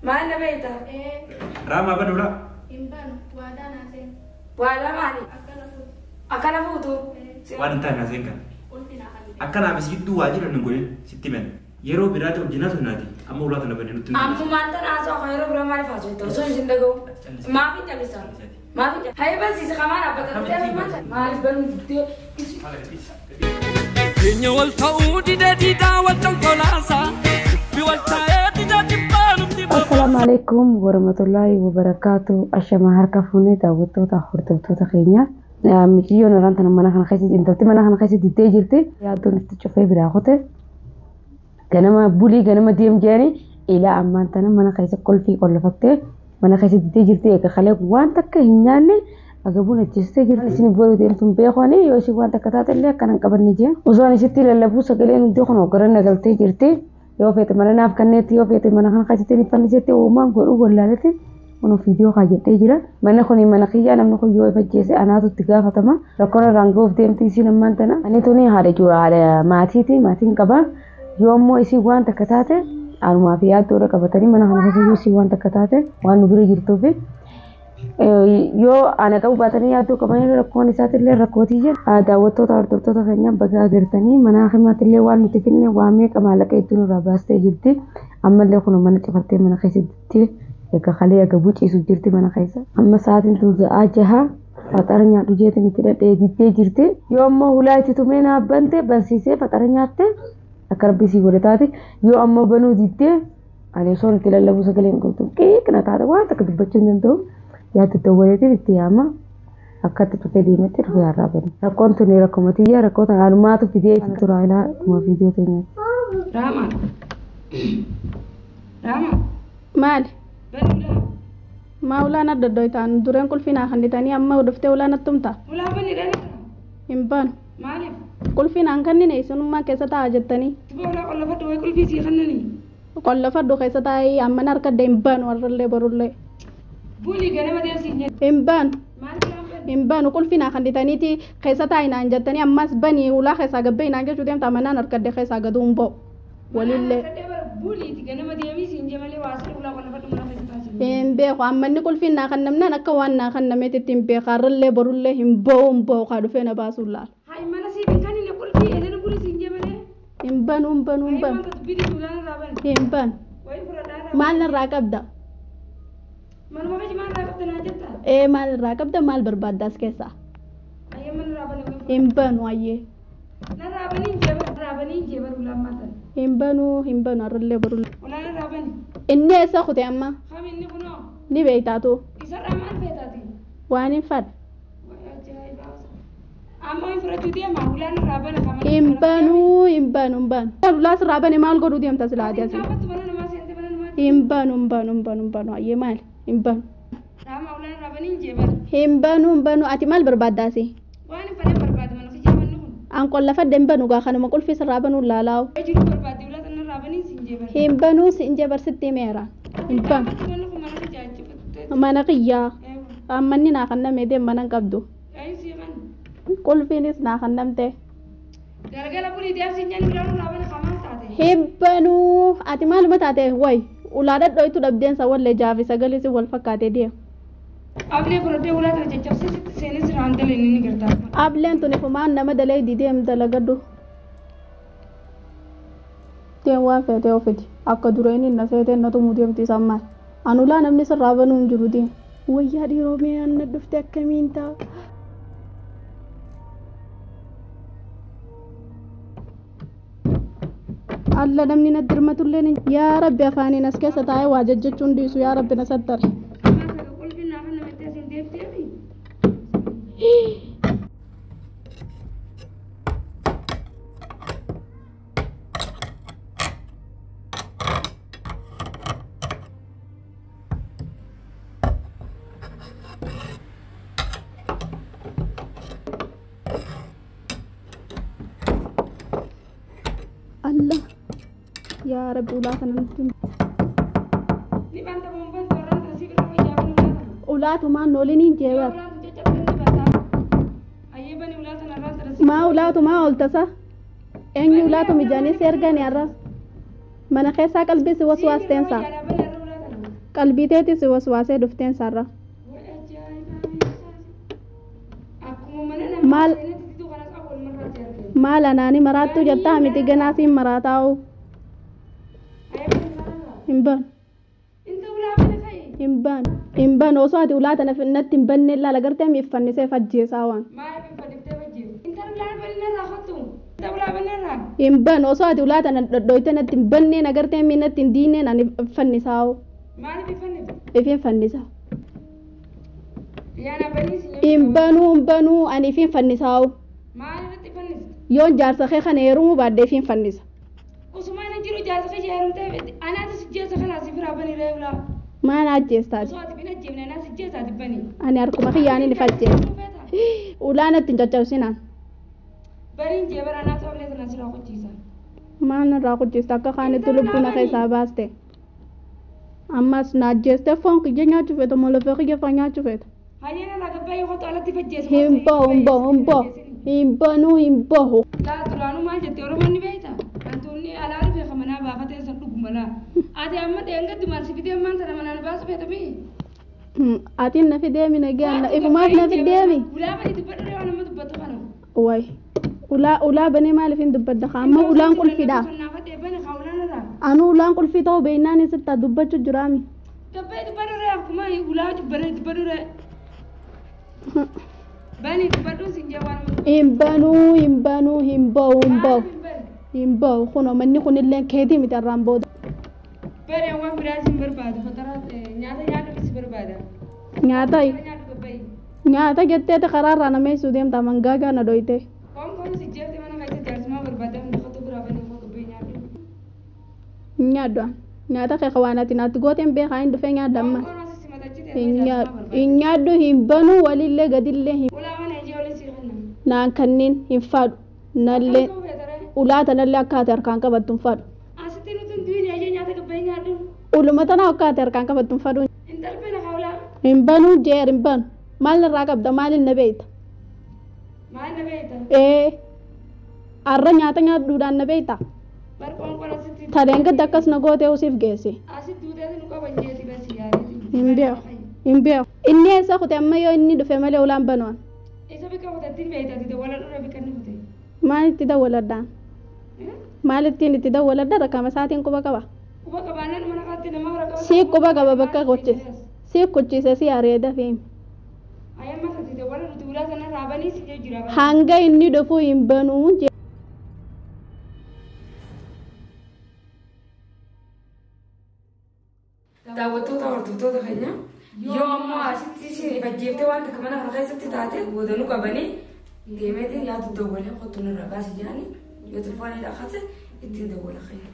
Maal na beekta? Raamaa banu ulaa. Hin banu. Waadaa naa seeni. Waadaa maali? Akkana fuutu. Akkana fuutu. Waan hin taane naa seen kana. Qulfi naa kannite. Akkanaaf si gidduu waa jiran hin godhin sitti himan. Yeroo biraati wajjin haasofnaati amma ulaa tana bani nutti hin mul'isu. Ammumaan tana haasa'u kan yeroo biraa maaliif haasofta? Osoo isin dhaga'u. Maaf hin callisa? Maaf hin callisa? Hayya bansiisa kamaa dhaabbata. Maaliif banuu diddee? Keenya wal ta'uu dide diidaa wal dhonkolaasaa. Dubbi wal taa'ee dida dhibbaa nutti Assalaamu alaikum warahmatullahi wabarakaatu. Ashamaa harka fuunee daawwattoota hordoftoota keenya. Miciyyoon irraan tana mana kana keessa intalti mana kana keessa diddee jirti. Yaaddoon itti cufee biraa kute. Ganama bulii ganama deem jedhanii ilaa ammaan tana mana keessa qolfii qollofattee mana keessa diddee jirti. Egaa kalee waan takka hin nyaanne agabuun ajjeestee jirti. Isin boruu deemtuun beekanii yoo isin waan takka taate illee akkana hin qabanne jeen. Osoo ani sitti lallabuu sagaleen hundi kun gara galtee jirti. Yoo feete mana naaf kenneetti yoo feete mana kana keessatti ni fannisetti uumaan godhuu wallaaletti kun viidiyoo kaajadhee jira. Manni kun mana kiyyaa namni kun yoo ifajjeese anaatu itti gaafatama. Rakkoon irraan ga'uuf deemti isiin ammaan tana. Ani tuni haadha jiru haadha maatiiti maatiin qaba. Yoo ammoo isiin waan takka taate anumaa fi yaaddoodha qabatanii mana kana keessa yoo isiin waan takka taate waan nu bira jirtuufi. Yoo ana qabu baatanii yaaddoo qabanii rakkoon isaatillee rakkootii jira. Daawwattoota hordoftoota keenyaa baga agartanii mana himaatillee waan nuti finne waa meeqa maallaqa hedduu nurraa baastee jirti. Ammallee kun mana cufattee mana keessatti egaa kalee agabuu ciisu jirti mana keessa. Amma sa'aatiin tun sa'aa 6 faxara nyaadhu jeetiin itti dhadhee diddee jirti. Yoo ammoo hulaa itti tumee naaf bante bansiisee faxara nyaatte akka rabbi sii godhe taate yoo ammoo banuu diddee ani osoo itti lallabuu sagalee hin qabdu qiiqna taate waan takka dubbachuu hin danda'u. Yaaddu dawwaleetiin itti yaama akka itti dhufee deemetti dhufee har'aa bane. Rakkoon tuni rakkoo tiyya rakkoo tana anumaatu fidee tura ilaa dhuma viidiyoo teenyaati. Raamaa. Raamaa. Maali? Bani ulaa. Maa ulaan adda adda ta'an dureen qulfii naa kannitanii amma dhuftee ulaan attumta? Ulaa bani dhalata. Hin banu. Maaliif? Qulfii naan kannine isinummaa keessa taa'aa jettanii. Tuba ulaa qollofadhu wayi qulfii sii kannanii. Qollofadhu keessa taa'ee amma harka adda hin banu warrallee borullee. Bulii ganama deemsi hin jedhu. Hin banu. Maaliif ulaan bani? Hin banu qulfii naa kannitaniiti keessa taa'ii naan jettanii ammas bani ulaa keessaa gabbee naan jechuu deemta amma harka adda keessaa gaduu hin ba'u. Walillee. Buliiti ganama deemii siin jee malee waa sirri ulaa qollofadhu mana keessa taasise. Hin beeku amma inni qulfiin naa kannamnaan akka waan naa kannameetitti hin beeku har'allee borullee hin ba'u hin ba'u kaa dhufee na baasuun laala. Hayi mana siif hin kannine qulfii edana bulii siin jee malee. Hin banu hin banu hin Hayi banu. wanta dubbii ulaan irraa bani. Hin banu. Wayi fudhadhaa irraa. Maal narraa qabda? Manuma keessa maal irraa qabda naa jetta? Ee maal irraa qabda maal barbaadda as keessaa? Ayyee mana irraa bani wayi fudhadhaa. Hin banu ayyee. Narraa bani hin jee bara. Narraa bani hin jee bara ulaan maal tana. Hin banu hin banu har'allee borullee. Ulaan irraa bani. Inni eessa kute amma? Kam inni kunoo? Ni beektaatu. Isarraa maal feetaati? Waan hin fadha. Wayi ajaa'iba. Amma hin fudhachuu deema ulaan irraa bana kamana. Hin banu hin banu hin banu. Ulaa sirraa bane maal godhuu deemta silaa ati asii? Gaafattu mana namaa seente mana namaa. Hin banu hin banu hin banu hin banu ayyee maali? Hin banu. Raamaa ulaan irraa bani hin jee bara. Hin banu hin banu ati maal barbaadda asii? Waan hin fedhe barbaade mana kijaa manni kun. An qollafadde hin banu gaa kanuma qulfii sirraa banuun laalaa'u. Wayi jiruu barbaade ulaa sana irraa bani siin jee bara. Hin banuu siin jee barsitti himeera. Hin banu. Gaafattu manni kun mana kijaa achi fudhatte. Mana kiyyaa. Ammanni naa kanname deem mana hin qabdu. Ayi sii kan. Qulfiinis naa kannamte. Galgala bulii deemsi hin jee ulaan irraa bana kamaan taate. Hin banuu ati maaluma taate wayi ulaa dhadhooytu dhabdeensa wallee jaafi sagalee si wal fakkaatee deema. Ablee fudhattee ulaa tana caccabsee sitti seenee sirraan dalee inni ni gartaa. Ableen tuni fumaan nama dalee dideem dalagadhu. Deem waan feetee ofiti akka dureen hin na feetee na tumuu deemti isaan maal. An ulaa namni sirraa banuu hin jiru deem. Wayyaa dhiiroo mee anna dhufte akkamiin ta'a? Alla namni na dirmatullee ni yaa rabbi afaaniin as keessa taa'ee waa jajjachuun dhiisu yaa rabbi na sattare. Qulfiin naa kan namitti asiin deemteefi. Alla yaa rabbi ulaa kana nutti Ni banta bombaan torraan tana si bira wayyaa bani ulaa tana. ulaatumaan nooliin hin jeebar. Ulaan tun caccabsee ni bantaa. Ayyee bani ulaa tana irraan tana si. Maa ulaatumaa ooltasa? Eenyu ulaatu mijaanii si ergani har'a? Mana keessaa qalbii si waswaasteensa. Wayyaadhaa bani irra ulaa tana. Qalbii teetis waswaasee dhufteen sarra. Maal maal anaani maraattuu jettaa miti ganaa siin maraataa'u. Hin banu. Hin banu. Hin banu osoo ati ulaa tana natti hin banne ilaala gartee miiffannisee fajjeesaa waan. Hin banu osoo ati ulaa tana dhodhoyte natti hin banneen agartee mii natti hin diineen ani fannisaa'u. Ifin fannisa. Hin banuu hin banuu ani ifin fannisaa'u. Yoon jaarsa kee kana heerumuu baadde ifin fannisa. Maal ajjeestaati? Ani harkuma kiyyaaniin if ajjeesa. Ulaa natti hin caccabsinaan. Maal narraa qucciista akka kaanitti lubbuu na keessaa baaste. Ammas na ajjeeste foon kiyya nyaachuu feeta moo lafee kiyya faa nyaachuu feeta. Hin bahu hin bahu hin bahu hin banuu hin bahu. Atiin na fideemi nagaan ifumaaf na fideemi. Wayi ulaa ulaa banee maaliif hin dubbadda amma ulaan qulfiidha. Anu ulaan qulfii ta'uu beeknaan sitti dubbachuu jiraami. Hin banuu hin banuu hin bahu hin bahu hin bahu kunoo manni kunillee keetii miti irraan booda. Nyaata nyaata jetteeti karaarraa nama eessuu deemta mangaagaa na dhoyte. Nyaaddu nyaata kee waan ati naatti gooteen beekaa hin dhufee nyaadda amma. Hin nyaaddu hin banuu walillee gadillee hin. Naan kanneen hin fadhu nallee ulaa tanallee akka ati harkaan qabattu hin fadhu. Uluma tana akka ati harkaan qabattu hin fadhu. Hin banuu jeer hin banu maal irraa qabda maaliin na beeyta. Ee arra nyaata nyaadhuudhaan na beeyta. Tareen gadda akkas na gootee usiif geesse. Hin beeku hin beeku. Inni eessa kute amma yoo inni dhufe malee ulaan banuun. Maal itti dawwaladhaan? Maal ittiin itti dawwaladha rakkama isaatiin quba qaba. Sii quba qaba bakka qochise. Sii qochise si areeda feemi. Hanga inni dhufu hin banuu. Daawwattoota hordoftoota keenya yoo ammoo asitti isin fajjeeftee waan takka mana kana keessatti taate boodanuu qabanii deemeetiin yaadu dawwalee qottuun irra baasi jedhanii yoo telefoonii dhaqate ittiin dawwala keenya.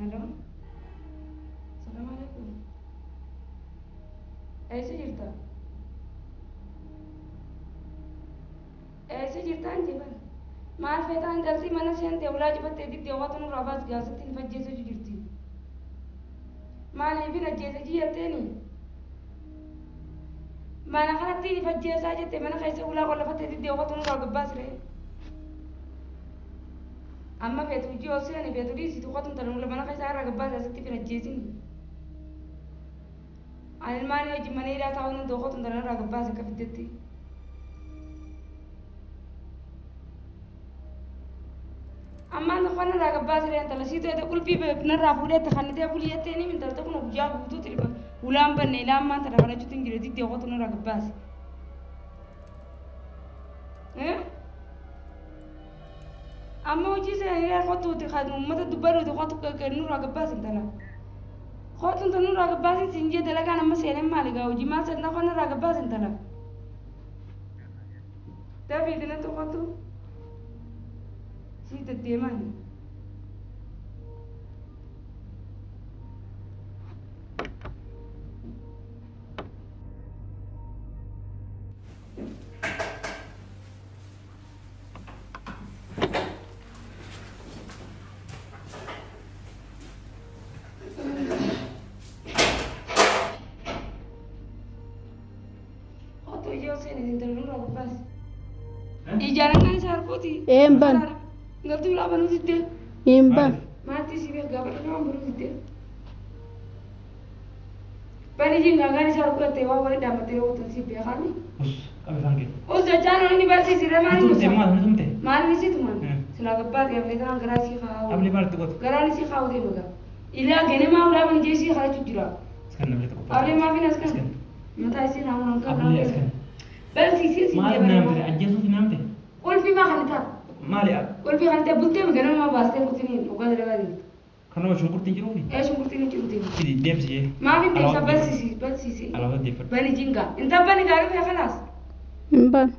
Alo. Salam alaikum. Eessa jirta? Eessa jirtaan jeban? Maal feetaan galtii mana seentee ulaa jibattee diddee waan nurraa baas gaasatti hin fajjeessu jirti. Maaliif hin ajjeese jiyatteeni? Mana kanatti hin fajjeessaa jette mana keessa ulaa qollafattee diddee waan nurraa gabbaas ree. Amma feetu hojii osoo ani feetu dhiisitu qotuun tan mana keessa irraa gabbaas asitti hin ajjeesini. Ani ilmaan hojii mana hidhaa taa'uun hundoo qotuun tan irraa gabbaas akka fiddetti. Ammaan tokko irraa gabbaas ree intala siitu eeta qulfii narraa fuudhee itti kannitee bulii jettee ni intalta kun guyyaa guutuu tilba ulaan banne ilaan maan tana kadhachuutu hin jire diddee qotuun irraa gabbaas. Amma hojii seenaa qotuuti kan uummata dubbaruuti qotu nurraa gabbaas intala. Qotuun tan nurraa gabbaas siin jee dalagaan amma seeneen maali gaa hojii maal seenaa qonna irraa gabbaas intala. Dafii dinatu qotu. Sii deddeemaan. Ijaaran isaa harkooti. Ee hin banu. Galtuu ulaa banuu diddee. Hin banu. Maalti si beeku gaafa nama banuu diddee. Bani jingaa isaa harkooti waan waliin dhaabbattee yoo si beekaani. Us qabe afaan kee. Us jechaan inni barsiisire maal Tumte maal ni tumte? Maal ni si tuman? Silaa gabbaati ablee tanaan garaa isii kaa'u. Ablee maal itti gootu? Garaan isii kaa'u deema gaa. Ilaa ganamaa ulaa ban jee isii kaa'achuu jira. Askan namni tokko. Ablee maafin as kan? Mataa isii naamuun kan Ablee askan. Barsiisee si Maal naamte? Ajjeesuuf naamte? Qulfii maa kan ta'a? Maali? Qulfii kan ta'e bultee ganama baastee kutiniin dhugaa dalagaa deemtu. Kanuma shunkurtiin jiruufi? Ee shunkurtiin hin jiru deemu. Fidi deemsi jee. Maafin deemsa barsiisi barsiisi. Alaabaa deeffadhu. Bani jingaa. Inta bani gaarii fee kalaas. Hin banu.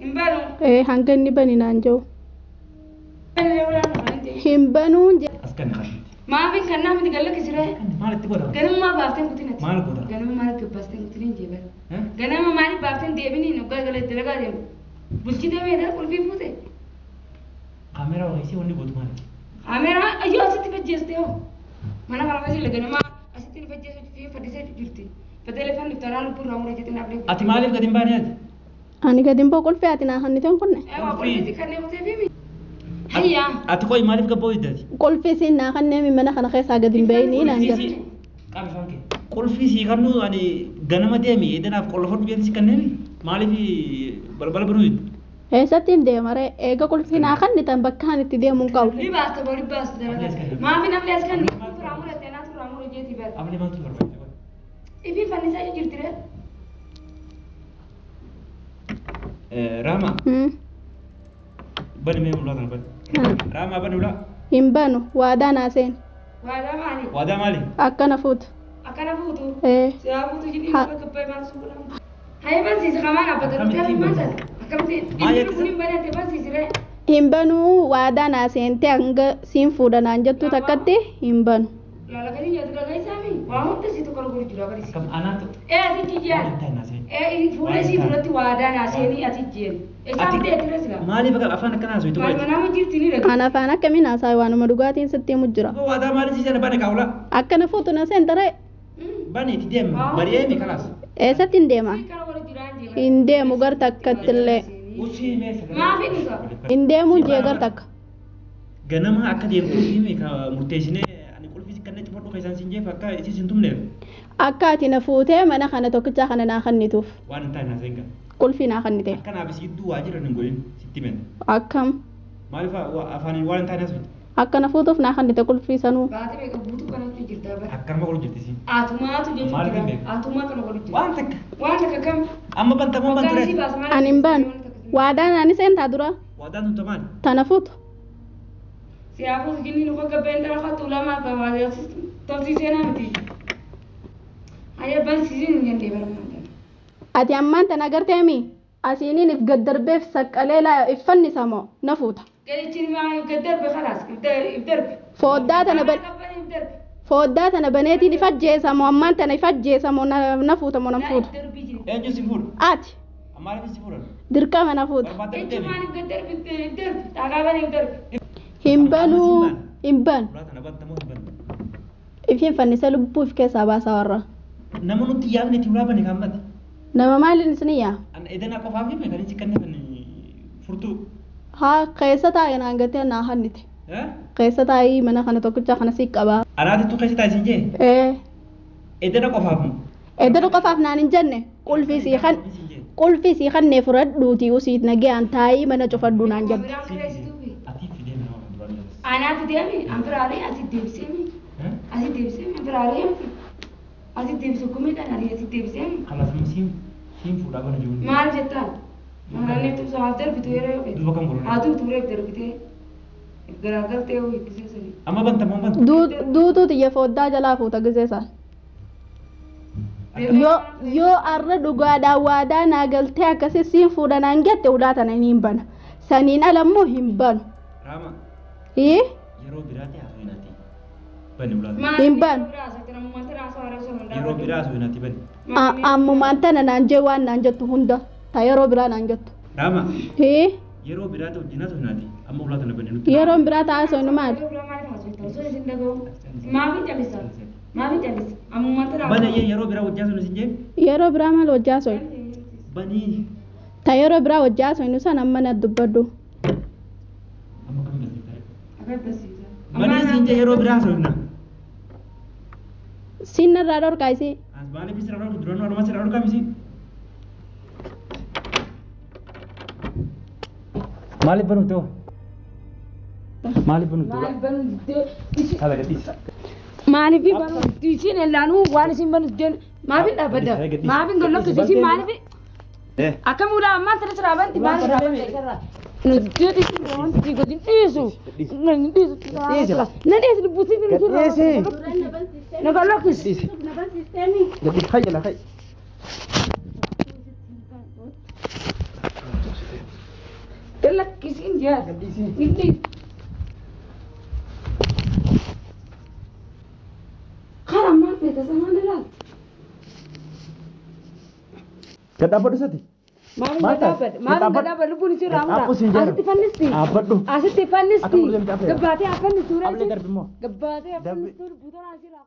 Hin banu. Ee hanga inni bani naan jiru. Bani ulaan kan ta'e. Hin banuun Askan kan. Maafin kan namni galla kisiree. Maal itti godha? Ganama baaftee kutinati. Maal godha? Ganama maaliif baastee kutiniin jee bani. Ganama maaliif baafteen deebiniin dhugaa galee dalagaa deemu. Bulchitee meedaa qulfii fuute. Kaameeraa ho'isee wanni gootu maali? Kaameeraa ayyoo asitti fajjeeste hoo. Mana kana keessa ganama asitti fajjeessu fi faddisee jirti. Fateelee fanni tanaan lubbuu irraa muree jettee naaf Ati maaliif gadi hin baane ati? Ani gadi hin ba'u qulfii ati naa kannite hin kunne. Eewwa qulfii kanneen kutee fi Hayyaa. Ati qoyi maaliif gabboo diddaati? Qulfii siin naa kanneen mana kana keessaa gadi hin ba'inii naan jette. Qabe afaan kee. Qulfii sii kannuu ani ganama deemi edanaaf qollofadhu jetti si kanneemi maaliif balbala banuu didde? Eessatti hin deema ree? Eega qulfii naa kannitan bakka ani itti deemuu hin qabu. Ni baasta bori baasta dalagaa. Maafi namni as kan turaa murate naa turaa mure jeeti bara. Ablee maaltu barbaachisa? Ifi fannisaa jirti ree. Raama. Bani mee ulaa kana bani. Raama bani ulaa. Hin banu waadaa naa seeni. Waadaa maali? Waadaa maali? Akkana fuutu. Akkana fuutu. Ee. Siyaa fuutu jedhii bakka gabbaa maal suura. Hayya barsiisi kamaan abbata dhufee fi maal taate? Akkamitti inni kun hin banate barsiisi ree. Hin banuu waadaa naa seentee hanga siin fuudha naan jettu takkatti hin banu. Laala kan nyaatu dhagaa isaami waa hunda si tokko godhu jira barsiisi. Kam anaatu. Ee ati jijjaan. Ee fuula isii duratti waadaa naa seenii ati jeen. Isaan ta'e sila. Maaliif afaan akkanaa haasoftu? Maal manaa jirti ni dhagaa. Ana afaan akkamiin haasaa waanuma dhugaatiin sitti himu jira. Waadaa maali siisana bane kaawula? Akkana fuutu na seenta ree. Bane itti deema bari'ee mi kalaas. Eessatti hin deema? Hin deemu gar takkatti illee. Hin deemu jee gar takka. Ganama akka deemtuu himi ka murteessinee ani qulfii kanneen cufadhu keessaan siin jeef akka isiis hin tumneef. Akka ati na fuutee mana kana tokkicha kana naa kannituuf. Waan hin taane naa seenga. Qulfii naa kannite. Akkanaaf si gidduu waa jiran hin godhin sitti himen. Akkam. Maaliif afaaniin waan hin taane haasofte? Akkana fuutuuf naa kannite qulfii sanuu. Baatee beeku guutuu kanatti jirta bara. Akkanuma godhu jirti siin. Atumaatu jechuudha. Maaliif hin beeku? Atumaa kana godhu jirti. Waan takka. Waan takka kam? Amma bantamoo banture. Ani hin banu. Waadaan ani seentaa dura. Waadaan tun tamaani. Tana fuutu. Siyaafuu jinni nu gabbeen dara khattu lama bawaadee tolsiisee naa miti. Hayya bansiisiin hin jennee bara. Ati ammaan tana agarteemi asiiniin if gaddarbeef saqqalee laa if fannisa moo na fuuta. Gadichiin maa if gaddarbe khalaas if darbe. Fooddaa tana baneetiin if ajjeesa moo ammaan tana if ajjeesa moo na fuuta moo na fuuta. Eenyu si fuudha? Ati. Maaliif si fuudhan? Dirqama na fuuta. Eenyu maaliif gaddarbe if darbe xaagaa banee if darbe. Hin banuu hin banu. Ifiin fannisa lubbuu if keessaa baasaa warra. Nama nutti yaadne itti ulaa bane kan bate. Nama maaliin isin yaa? Edana qofaaf hime kan isin kanneen furtuu. Haa keessa taa'e naan gattee naa hannite. Keessa taa'ii mana kana tokkicha kana si qabaa. Anaatittu keessa taa'e siin jee? Ee. Edana qofaaf moo? Edana qofaaf naan hin jenne qulfii sii kannee fudhadhuutii usiit nagayaan taa'ii mana cufadhuu naan jette. Anaa fideemi an biraalee asi deebiseemi asi deebiseemi an biraalee asi deebise kumiidhaan ani asi deebiseemi. Kalaas siin fuudhaa bana jiru. Maal jettaan? Maal tumsa darbitu yeroo yoo Duuba kan godhu. Haa tuutu darbitee garaagartee hoo hiikkisee sanii. Amma banta moo banta? Duutuu xiyya fooddaa jalaa fuuta gisee isaan. Yoo arra dhugaadhaan waadaa naa galtee akkasii siin fuudha naan jette ulaa tana hin bana. Saniin ala immoo hin banu. Raama. Ii? Yeroo biraatti haasoo hinaati. Bani ulaa. Hin banu. Yeroo biraa haasoo hinaati bani. Ammumaan tana naan jee waan naan jettu hunda ta yeroo biraa naan jettu. Raama. Ii? Yeroo biraatti wajjin haasoo hinaati. Amma ulaa tana bani nutti. Yeroon biraa ta'a haasoo hin maali? Maafin callisa? Maafin callisa? Ammumaan tana. Bani yeroo biraa wajjin haasoo hin jee? Yeroo biraa maal wajjin haasoo? Bani. Ta yeroo biraa wajji haasofnu san amma na dubbadhu. Amma kam barsiifta? Malee siin jee yeroo biraa haasofna. Siin narraa dhorkaa isii. As maaliif sirra dhorku duraan walumaa sirra dhorkaa misi? Maaliif banuu ta'u? Maaliif banuu ta'u? Maaliif banuu diddee? Haala gadhiisa. Maaliif banuu isiin ellaanuu waan isin banuu diddeen maaliif hin dhaabbadda? Maaliif hin gollokkise isiin maaliif? Akkam ulaa ammaan tana siraa banti maaliif irraa banta isarraa? Nu diddee isin wanti godhin dhiisu. Na dhiisu. Na dhiisu lubbuutiin nu Gadhiisi. Na gollokkisi. Gadhiisi hayya la hayya. Galakkisiin jaa. Inni. Karaa maal feeta samaan ilaal. Gad dhaabbadhu sati. Maaliif Maal taate? gad dhaabbadha? Maaliif gad dhaabbadha? Lubbuun isii irraa Dhaabbadhu siin jedha. Asitti fannisti. Dhaabbadhu. Asitti fannisti. Akka mul'atu hin taafeera. Gabbaatee affannistu. Ablee darbi immoo. Gabbaatee Darbi. affannistu lubbuutaan asii irraa.